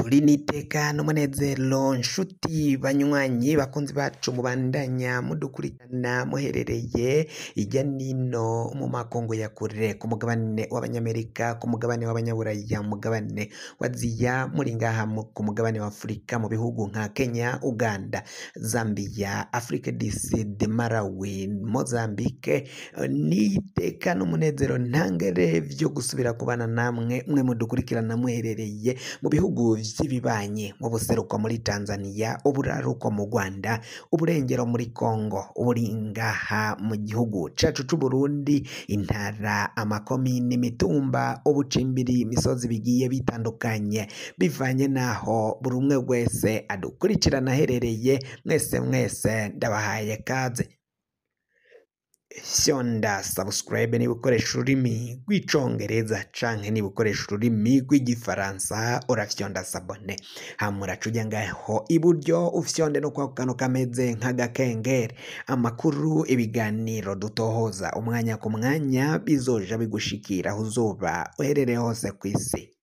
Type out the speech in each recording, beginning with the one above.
Turi n'iteka n'umunezero nshuti banywanyi bakunzi bacu mubandanya mudukurikirana muherereye irya nino mu makungu ya kure ku mugabane w'abanyamerika, ku mugabane w'abanyaburaya, mu mugabane wa Aziya, muri ngaha ku mugabane wa Afurika mu bihugu nka Kenya, Uganda, Zambia, Afrique du Sud, Malawi, Mozambique. N'iteka n'umunezero ntangere vyo gusubira kubana namwe mwe mudukurikirana muherereye mu bihugu vy'ibibanyi, mu buseruko muri Tanzania, uburaruko mu Rwanda, uburengero muri Congo, uri ngaha mu gihugu cacu c'Uburundi, intara, amakomine, imitumba, ubucimbiri, imisozi bigiye bitandukanye bivanye naho buri umwe wese adukurikirana aherereye. Mwese mwese ndabahaye kaze. Fyonda subscribe niba ukoresha ururimi rw'icongereza canke niba ukoresha ururimi rw'igifaransa urafyonda s'abonner, hama uraca uja ngaho iburyo ufyonde no kwako kantu kameze nk'agakengeri. Amakuru, ibiganiro dutohoza umwanya ku mwanya bizoja bigushikira aho uzoba uherereye hose kw'isi.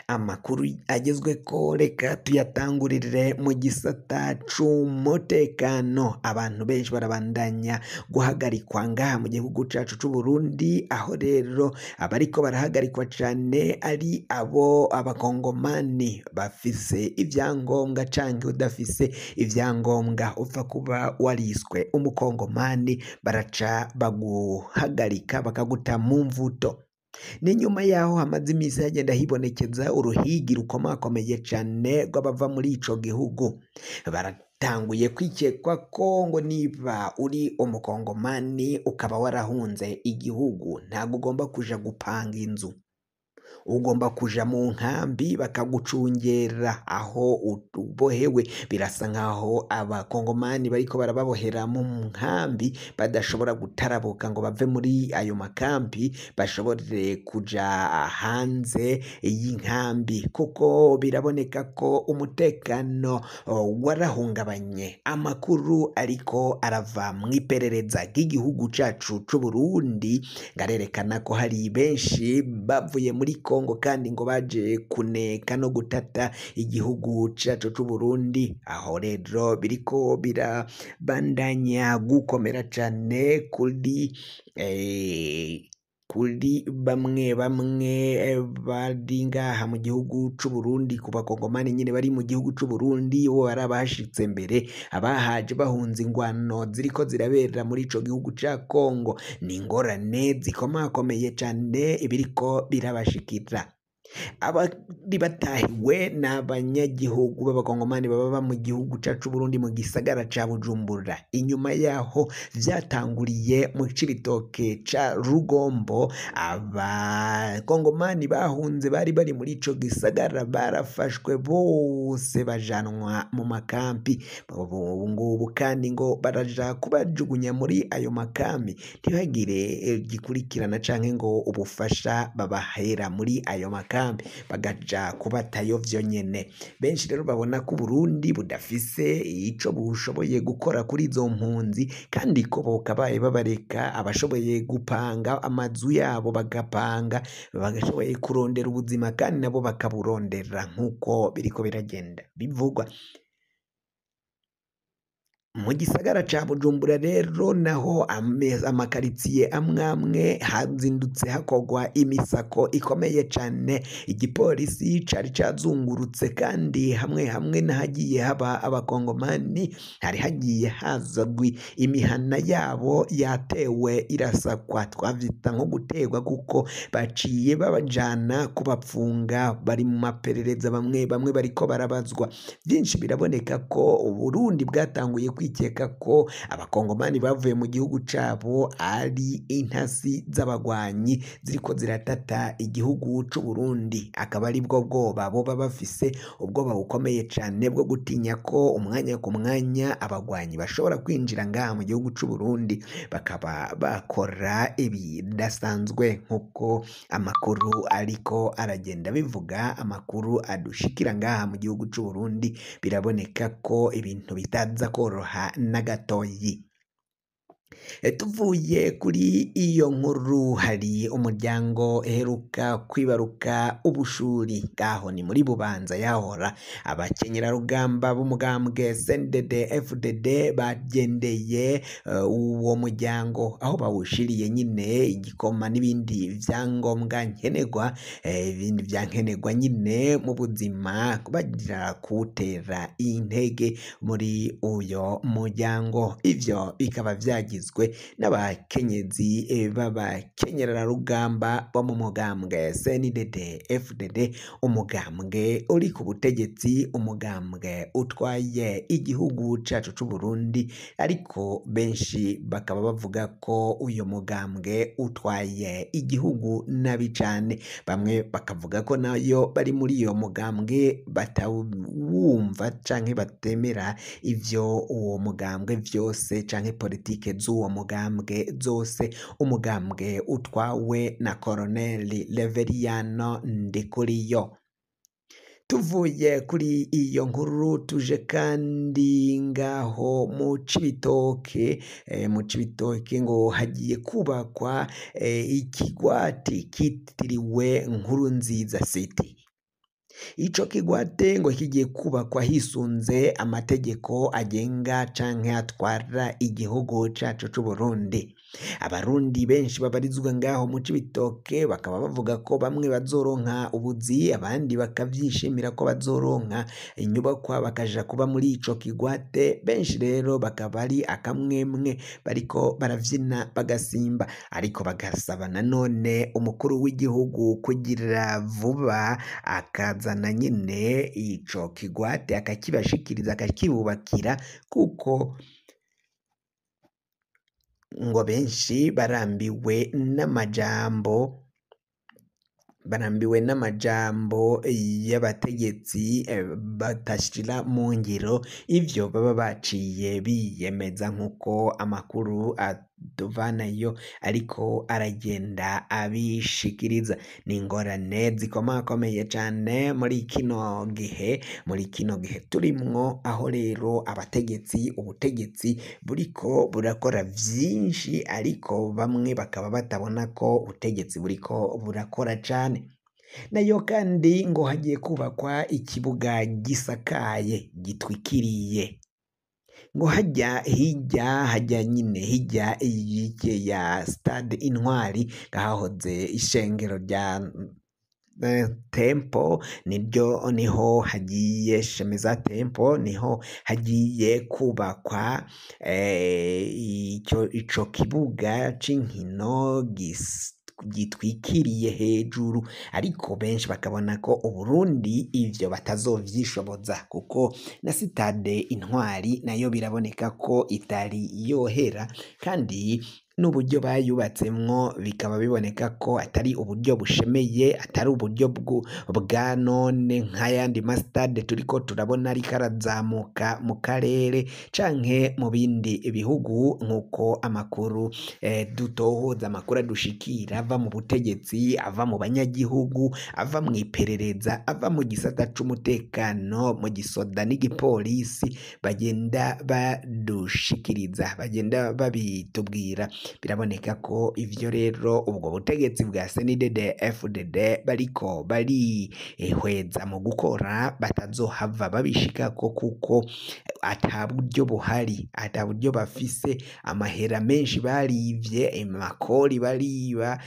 Amakuru agezweko reka tuyatangurire mu gisata c'umutekano. Abantu benshi barabandanya guhagarikwa ngaha mu gihugu cacu c'Uburundi, aho rero abariko barahagarikwa cane ari abo abakongomani bafise ivyangombwa canke udafise ivyangombwa, upfa kuba wariswe umukongomani baraca baguhagarika bakaguta mu mvuto. Ni nyuma yaho hamaze imisi hagenda hibonekeza uruhigi rukomakomeye cane rw'abava muri ico gihugu. Baratanguye kwikekwa ko ngo niba uri umukongomani ukaba warahunze igihugu ntabwo ugomba kuja gupanga inzu, ugomba kuja mu nkambi bakagucungera aho ubohewe. Birasa nkaho abakongomani bariko barababohera mu nkambi badashobora gutarabuka ngo bave muri ayo makambi bashobore kuja hanze y'inkambi, kuko biraboneka ko umutekano warahungabanye. Amakuru ariko arava mw'iperereza ry'igihugu cacu c'Uburundi ngarerekana ko hari benshi bavuye muri Kongo kandi ngo baje kuneka no gutata igihugu cacu c'Uburundi. Aho rero biriko birabandanya gukomera cane kuri bamwe bamwe bari ngaha mu gihugu c'Uburundi, ku bakongomani nyene bari mu gihugu c'Uburundi, bo bari abahashitse mbere, abahaje bahunze ingwano ziriko zirabera muri ico gihugu ca Kongo. Ni ingorane zikomakomeye cane ibiriko birabashikira. Abari batahiwe n'abanyagihugu b'abakongomani baba mu gihugu cacu Burundi mu gisagara ca Bujumbura. Inyuma yaho vyatanguriye mu Cibitoke ca Rugombo, abakongomani bahunze bari bari muri ico gisagara barafashwe bose bajanwa mu makampi. Ubu ngubu kandi ngo baraja kubajugunya muri ayo makambi ntihagire gikurikirana canke ngo ubufasha babahera muri ayo makambi, bagaja kubatayo vyonyene. Benshi rero babona ko Uburundi budafise ico bushoboye gukora kuri izo mpunzi, kandi ko bokabaye babareka abashoboye gupanga amazu yabo bagapanga, bagashoboye kurondera ubuzima kandi nabo bakaburondera nk'uko biriko biragenda bivugwa. Mu gisagara ca Bujumbura rero naho amakaritsiye amwe amwe hazindutse hakorwa imisako ikomeye cane. Igipolisi cari cazungurutse kandi hamwe hamwe n'ahagiye haba abakongomani hari hagiye hazwi imihana yabo yatewe irasakwa, twavyita nko guterwa kuko baciye babajana kubapfunga, bari mu maperereza, bamwe bamwe bariko barabazwa. Vyinshi biraboneka ko Uburundi bwatanguye kwikeka ko abakongomani bavuye mu gihugu cabo ari intasi z'abagwanyi ziriko ziratata igihugu c'Uburundi, akaba ari bwo bwoba boba bafise, ubwoba bukomeye cane bwo gutinya ko umwanya ku mwanya abagwanyi bashobora kwinjira ngaha mu gihugu c'Uburundi bakaba bakora ibidasanzwe nk'uko amakuru ariko aragenda bivuga. Amakuru adushikira ngaha mu gihugu c'Uburundi biraboneka ko ibintu bitaza koroha na gatoyi. Tuvuye kuri iyo nkuru, hari umuryango uheruka kwibaruka ubushuri ngaho ni muri Bubanza yahora abakenyerarugamba b'umugambwe CNDD FDD bagendeye uwo muryango aho bawushiriye nyine igikoma n'ibindi vyangombwa nkenerwa, ibindi vyankenerwa nyine mu buzima, bagira kuwutera intege muri uyo muryango. Ivyo bikaba vyagizwe n'abakenyezi b'abakenyerarugamba bo mu mugambwe CNDD FDD, umugambwe uri ku butegetsi, umugambwe utwaye igihugu cacu c'u Burundi, ariko benshi bakaba bavuga ko uyo mugambwe utwaye igihugu nabi cane. Bamwe bakavuga ko nayo bari muri iyo mugambwe batawumva canke batemera ivyo uwo mugambwe vyose canke politike z'uwo mugambwe zose, umugambwe utwawe na Colonel Reveriyano Ndikuriyo. Tuvuye kuri iyo nkuru tuje kandi ngaho mu Cibitoke, mu Cibitoke ngo hagiye kubakwa ikigwati kitiriwe Nkurunziza City. Ico kigwate ngo kigiye kubakwa hisunze amategeko agenga canke atwara igihugu cacu c'u Burundi. Abarundi benshi babarizwa ngaho mu Cibitoke bakaba bavuga ko bamwe bazoronka ubuzi, abandi bakavyishimira ko bazoronka inyubakwa bakaja kuba muri ico kigwate. Benshi rero bakaba ari akamwemwe bariko baravyina bagasimba, ariko bagasaba nanone umukuru w'igihugu kugira vuba akazana nyine ico kigwate akakibashikiriza akakibubakira, kuko ngo benshi barambiwe n'amajambo, barambiwe n'amajambo y'abategetsi badashira mu ngiro ivyo baba baciye biyemeza, nk'uko amakuru atuvanayo ariko aragenda abishikiriza. Ni ingorane zikomakomeye cane muri kino gihe, muri kino gihe turimwo, aho rero abategetsi, ubutegetsi buriko burakora vyinshi, ariko bamwe bakaba batabona ko ubutegetsi buriko burakora cane. Nayo kandi ngo hagiye kubakwa ikibuga gisakaye gitwikiriye, ngo hajya hirya hajya nyine hirya ya stade Intwari hahoze ishengero rya Tempo, niryo niho hagiye Shemeza Tempo, niho hagiye kubakwa ico kibuga c'inkino gitwikiriye hejuru, ariko benshi bakabona ko Uburundi ivyo batazovyishoboza, kuko na sitade Intwari nayo biraboneka ko itari yohera, kandi n'uburyo bayubatsemwo bikaba biboneka ko atari uburyo bushemeye, atari uburyo bwa none nk'ayandi masitade turiko turabona ariko arazamuka mu karere canke mu bindi bihugu, nk'uko amakuru dutohoza, amakuru adushikira ava mu butegetsi, ava mu banyagihugu, ava mw'iperereza, ava mu gisata c'umutekano, mu gisoda n'igipolisi, bagenda badushikiriza, bagenda babitubwira. Biraboneka ko ivyo rero ubwo butegetsi bwa CNDD FDD bariko barihweza mu gukora batazohava babishikako, kuko ata buryo buhari, ata buryo bafise. Amahera menshi barivye, amakori bariba,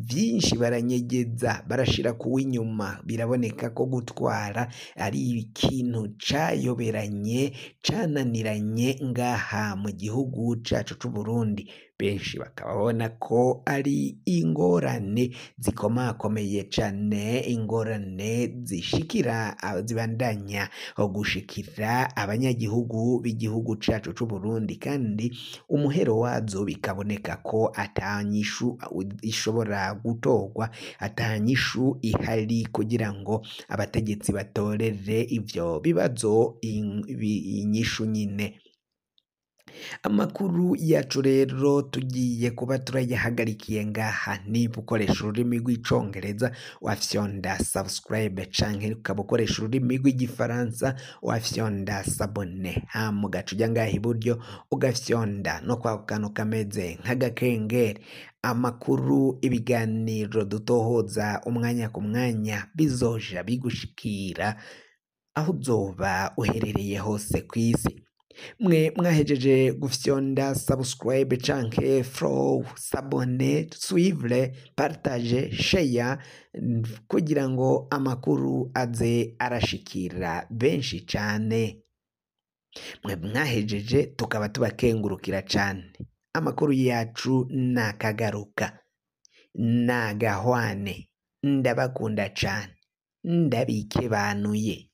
vyinshi baranyegeza, barashira kuw'inyuma. Biraboneka ko gutwara ari ikintu cayoberanye, cananiranye ngaha mu gihugu cacu c'u Burundi. Benshi bakaba babona ko ari ingorane zikomakomeye cane, ingorane zishikira zibandanya gushikira abanyagihugu b'igihugu cacu c'u Burundi, kandi umuhero wazo bikaboneka ko ata nyishu ishobora gutorwa, ata nyishu ihari kugira ngo abategetsi batorere ivyo bibazo inyishu nyine. Amakuru yacu rero tugiye kuba turayahagarikiye ngaha. Niba ukoresha ururimi rw'icongereza wafyonda subscribe, canke ukaba ukoresha ururimi rw'igifaransa wafyonda s'abonner, hama ugaca uja ngaha iburyo ugafyonda no kwa kantu kameze nk'agakengeri. Amakuru, ibiganiro dutohoza umwanya ku mwanya bizoja bigushikira aho uzoba uherereye hose kw'isi. Mwe mwahejeje gufyonda subscribe canke follow, s'abonner, suivre, partage, share kugira ngo amakuru aze arashikira benshi cane. Mwe mwahejeje tukaba tubakengurukira cane. Amakuru yacu nakagaruka, nagahwane, ndabakunda cane, ndabikebanuye.